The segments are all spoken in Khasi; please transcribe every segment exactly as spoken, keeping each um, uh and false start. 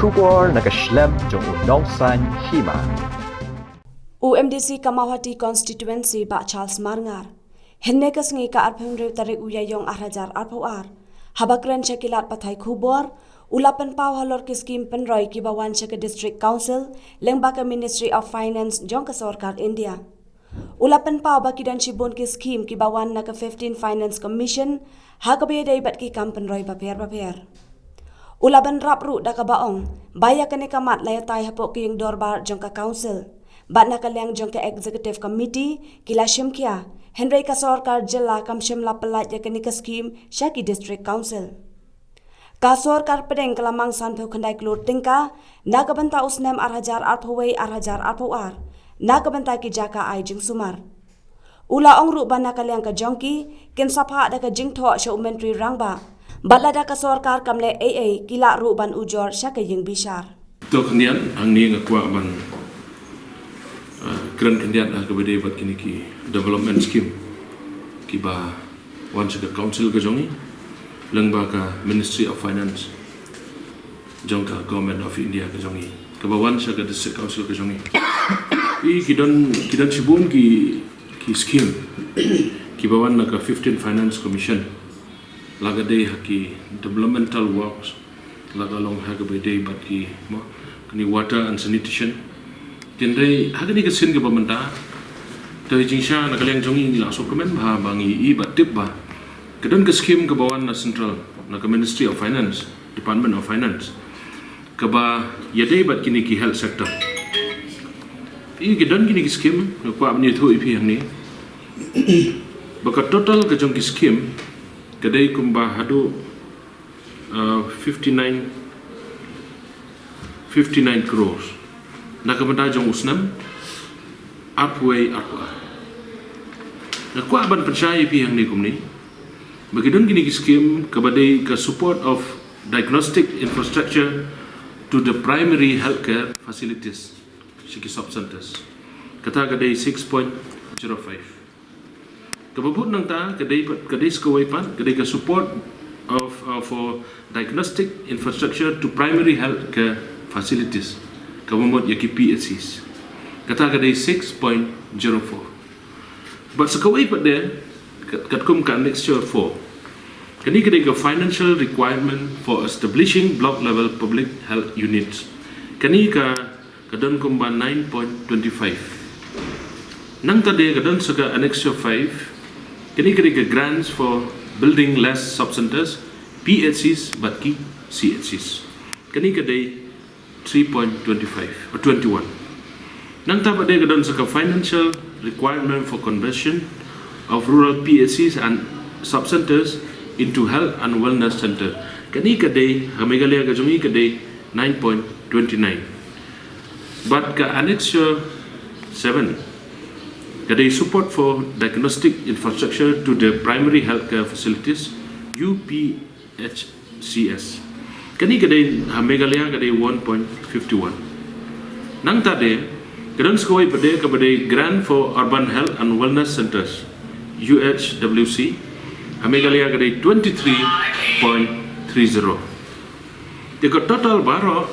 Khubor na ka shlem jong u Nongsaiñ Hima. U MDC ka Mawhati Constituency, Bah Charles Marngar, hynne ka sngi ka arphew hynriew tarik u Ïaïong arhajar arphew ar, haba kren sha ki lad pathai khubor, u la pynpaw halor ki skim pynroi kiba wan sha ka District Council lyngba ka Ministry of Finance jong ka sorkar India. U la pynpaw ba ki don shibun ki skim kiba wan na ka fifteen Finance Commission ha kaba ïadei bad ki kam pynroi bapher bapher. U la bynrap ruh da kaba ong ba ïa kane ka mat la ïatai hapoh ka ïing dorbar jong ka Council, bad na ka liang jong ka Executive Committee ki la shim khia, hynrei ka sorkar jylla kam shym la pyllait ïa kane ka skim sha ki District Council. Ka sorkar pdeng ka la mang sanphew khyndai klur tyngka na ka bynta u snem arhajar arphew wei arhajar arphew ar na ka bynta ki jaka ai jingsumar. U la ong ruh ba na ka liang ka jong ki, kin sa phah da ka jingthoh sha u Myntri Rangbah, bad lada ka sorkar kam leh ei ei, ki lah ruh ban ujor sha ka ïing bishar. To khyndiat, hangne nga kwah ban, ah, kren khyndiat ha kaba ïadei bad kine ki development scheme kiba wan sha ka Council ka jong ngi lyngba ka Ministry of Finance jong ka Government of India ka jong ngi, kaba wan sha ka District Council ka jong ngi. I ki don, ki don shibun ki, ki skim kiba wan na ka fifteen Finance Commission, la ka dei ha ki developmental works, la ka long ha kaba ïadei bad ki, mo, kane water and sanitation. Hynrei ha kane ka sien kaba mynta, to i jingshisha na ka liang jong ngi ngi la sngewkmen bha ba ngi i bad tip ba ka don ka skim kaba wan na Central, na ka Ministry of Finance, Department of Finance, kaba ïadei bad kine ki health sector. I ki don kine ki skim, nga kwah ban ïathuh ïa phi hangne ba ka total ka jong ki skim ka dei kumba haduh, uh, fifty nine, fifty nine crores na ka bynta jong u snem arphew wei arphew ar. Nga kwah ban pynshai ïa phi hangne kumne ba ki don kine ki skim kaba dei ka support of diagnostic infrastructure to the primary healthcare facilities, sha ki sub centers. Kata ka dei six point zero five. Kaba bud nangta ka dei pat, ka dei sa kawei pat, ka dei ka support of, uh, for diagnostic infrastructure to primary health care facilities, kaba mut ïa ki P H Cs. Kata ka dei six point zero four. Bad sa kawei pat de, kat-, katkum ka annexure four. Kane ka dei ka financial requirement for establishing block level public health units. Kane ka, ka don kumba nine point twenty five. Nangta de ka don sa ka annexure five. Kane ka dei ka grants for building less sub centers, P H Cs bad ki C H Cs. Kane ka dei three point twenty five or twenty one. Nangta pat de ka don sa ka financial requirement for conversion of rural P H Cs and sub centers into health and wellness center. Kane ka dei, ha Meghalaya ka jong ngi ka dei nine point twenty nine. Bad ka annexure seven, ka dei support for diagnostic infrastructure to the primary healthcare facilities, U P H C S. Kane ka dei ha Meghalaya ka dei one point fifty one. Nangta de ka don sa kawei pat de kaba dei grant for urban health and wellness centers, U H W C. Ha Meghalaya ka dei twenty three point three zero. Te ka total baroh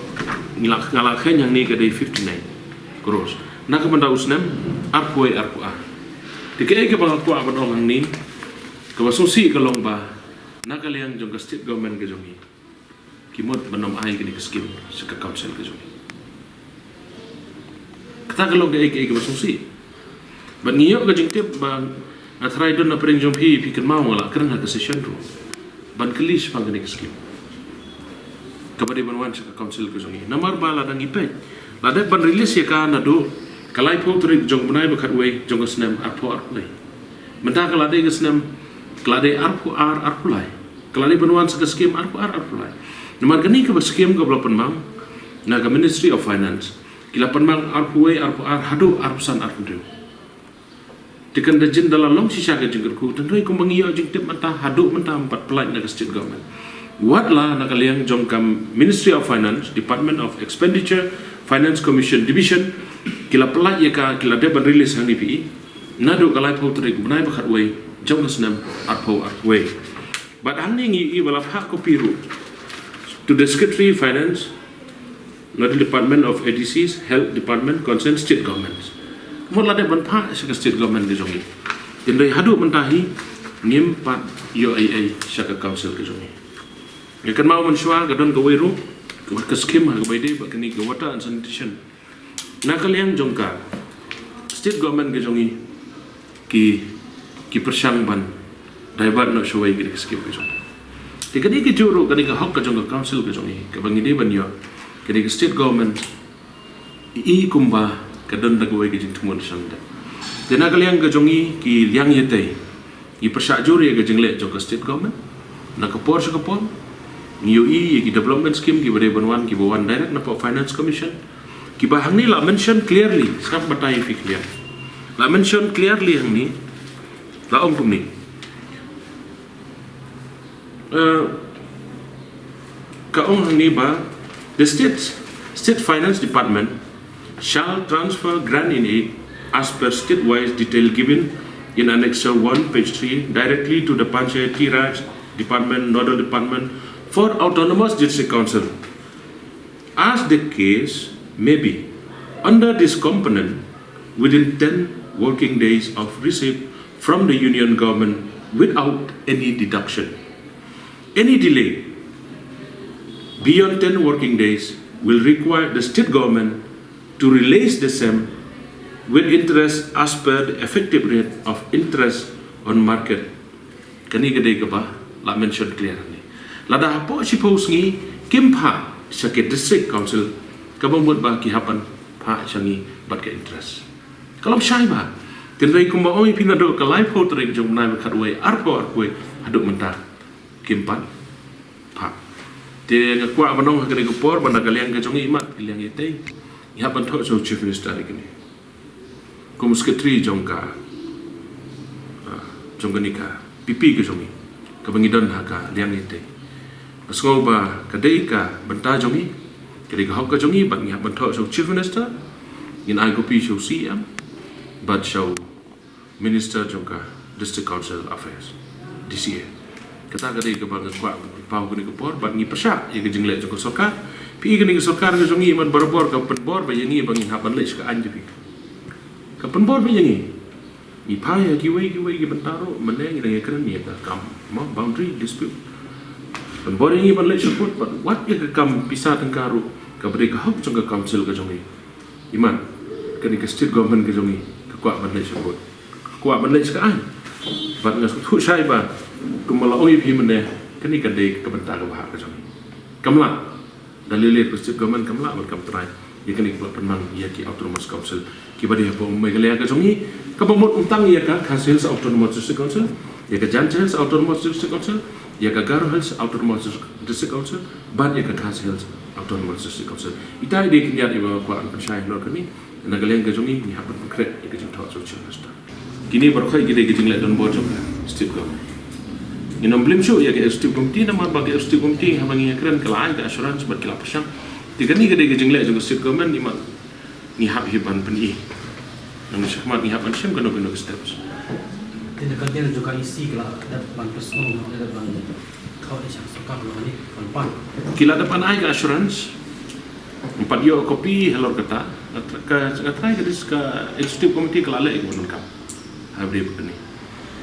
ngi la, nga la kheiñ hangne ka dei fifty nine crores na ka bynta u snem arphew wei arphew ar. Te kaei kaba nga kwah ban ong hangne, kaba sngewsih ka long ba na ka liang jong ka state government ka jong ngi, ki mut ban ym ai kane ka skim sha ka council ka jong ngi. Kata ka long kaei kaei kaba sngewsih. Bad ngi ïoh ka jingtip ba nga tharai don na pdeng jong phi, phi kynmaw nga la kren ha ka session ruh ban kylli shaphang kane ka skim kaba dei ban wan sha ka council ka jong ngi. Namar ba lada ngi peit, la dep ban release ïa ka naduh ka laiphew tarik jong u bnai ba khatwei jong ka snem arphew arphew wei. Mynta ka la dei ka snem, ka la dei arphew ar arphew lai. Ka la dei ban wan sa ka skim arphew ar arphew lai. Namar kane kaba skim kaba la pynmang na ka Ministry of Finance, ki la pynmang arphew wei arphew ar haduh arphew san arphew hynriew. Te kan da jin da la long shisha ka jingkyrkhu, tang hynrei kumba ngi ïoh jingtip mynta haduh mynta ym pat pynlait na ka state government. Wat la na ka liang jong ka Ministry of Finance, Department of Expenditure, Finance Commission Division, ki la pynlait ïa ka, ki la dep ban release hangne phi i naduh ka laiphew tarik bnai ba khatwei jong ka snem arphew arphew wei. Bad hangne ngi i ba la phah copy ruh to the Secretary Finance, Nodal Department of A D Cs, Health Department, concerned state governments. Mut la dep ban phah sha ka state government ka jong ngi. Hynrei haduh mynta hi ngim pat ïoh ei ei sha ka council ka jong ngi. Nga kynmaw mynshuwa ka don kawei ruh ka skim ha kaba ïadei bad kane ka water and sanitation. Na ka liang jong ka state government ka jong ngi ki, ki pyrshang ban divert noh shawei kane ka skim ka jong ngi. Te kane ka juh ruh kane ka hok ka jong ka council ka jong ngi kaba ngi dei ban ïoh, kane ka state government i kumba ka don da kawei ka jingthmu na sha lade. Te na ka liang ka jong ngi ki liang ïatei, ngi pyrshah jur ïa ka jingleh jong ka state government. Na ka por sha ka por ngi ïohi ïa ki development scheme kiba dei ban wan, kiba wan direct na pdeng Finance Commission, kiba hangne la mention clearly, sngap batai ïa phi ki liang. La mention clearly hangne, la ong kumne. Uh, ka ong hangne ba, the state, State Finance Department shall transfer grant in aid as per state-wise detail given in Annexure one, page three, directly to the Panchayati Raj Department, Nodal Department for Autonomous District Council, as the case may be, under this component within ten working days of receipt from the Union Government without any deduction. Any delay beyond ten working days will require the state government to release the same with interest as per the effective rate of interest on market. Kane ka dei kaba la mention clear hangne. Lada hapoh shiphew sngi kim phah sha ka district council, kaba mut ba ki hap ban phah sha ngi bad ka interest. Ka long shai bha. Hynrei kumba ong ïa phi, naduh ka laiphew tarik jong u bnai ba khatwei, arphew arphew haduh mynta kim pat phah. Te nga kwah ban ong ha kane ka por ba na ka liang ka jong ngi, imat ka liang ïatei, ngi hap ban thoh sha u Chief Minister ïa kane. Kum u secretary jong ka, ah, jong kane ka P P ka jong ngi, kaba ngi don ha ka liang ïatei, nga sngew ba ka dei ka bynta jong ngi, ka dei ka hok ka jong ngi, bad ngi hap ban thoh sha u Chief Minister, ngin ai copy sha u C M bad sha u Minister jong ka District Council Affairs, D C A. Kata ka dei kaba nga kwah ban paw kane ka por, bad ngi pyrshah ïa ka jingleh jong ka sorkar. Phi i kane ka sorkar ka jong ngi, imat barabor ka pynbor bha ïa ngi ba ngin hap ban leit sha ka aiñ, te phi, ka pynbor bha ïa ngi. Ngi phai ha kiwei kiwei ki bynta ruh, mynne ngi dang ïakren ïa ka kam, mo, boundary dispute. Pynbor ïa ngi ban leit sha court, bad wat ïa ka kam pisa tyngka ruh, kaba dei ka hok jong ka council ka jong ngi, imat kane ka state government ka jong ngi ka kwah ban leit sha court, ka kwah ban leit sha ka aiñ. Bad nga sngewthuh shai ba kumba la ong ïa phi mynne, kane ka dei ka bynta kaba hok ka jong ngi. Kam lah. Da lei lei ka state government kam lah bad kam trai ïa kane kaba pynmang ïa ki Autonomous Council kiba dei hapoh Meghalaya ka jong ngi, kaba mut ym tang ïa ka Khasi Hills Autonomous District Council, ïa ka Jaintia Hills Autonomous District Council, ïa ka Garo Hills Autonomous District Council, bad ïa ka Khasi Hills Autonomous District Council. Ita i dei khyndiat iba nga kwah ban pynshai halor kane. Na ka liang ka jong ngi, ngi hap ban pynkhreh ïa ka jingthoh sha u Chief Minister. Kine baroh ki dei ki jingleh donbor jong ka Executive Committee. Ngin ym blame shuh ïa ka Executive Committee, namar ba ka Executive Committee haba ngi ïakren ka la ai ka assurance bad ki la pyrshang. Te kane ka dei ka jingleh jong ka State Government, imat ngi hap hi ban pyni. Nang shakhmat ngi hap ban shim kano kano ka steps. Te na ka liang jong ka E C ki la dep ban pyrshang, ki la dep ban thoh ïa ka sorkar ba ngi ban pan. Ki la dep ban ai ka assurance. Ym pat ïoh copy halor kata. Nga tr-, ka, nga trai ka dis ka Executive Committee ka la leh ïa kaba donkam. Ha ba dei ba kane.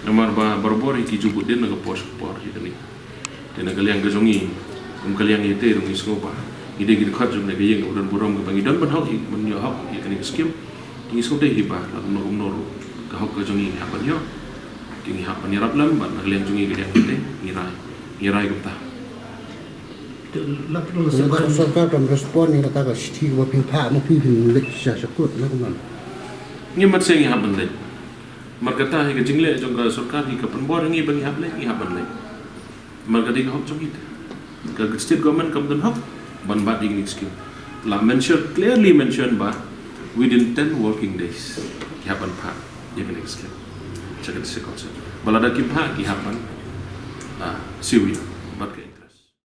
Namar ba barabor hi ki ju bud dien na ka por sha ka por hi kane. Te na ka liang ka jong ngi, kum ka liang ïatei ruh ngi sngew ba ngi dei ki dkhot jong kane ka ïing kaba don burom kaba ngi don ban hok hi, ban ïoh hok ïa kane ka skim. Te ngi sngew dei hi ba la kumno kumno ruh ka hok ka jong ngi ngi hap ban ïoh. Te ngi hap ban ïarap lem bad na ka liang jong ngi ka liang ïatei ngi rai, ngi rai kumta. Te la, la, la, Sorkar, sorkar kam respond ïa kata ka shithi kaba phin phah, ma phi phin leit sha, sha court na kumno? Ngim pat sngewsih ngi hap ban leit. Namar kata hi ka jingleh jong ka sorkar hi ka pynbor ïa ngi ba ngi hap leit, ngi hap ban leit. Namar ka dei ka hok jong ngi te. Ka state government kam don hok ban bat ïa kine ki skim. La mention, clearly mention ba within ten working days ki hap ban phah ïa kine ki skim sha ka district council. Ba lada kim phah ki hap ban, ah, siew ïa.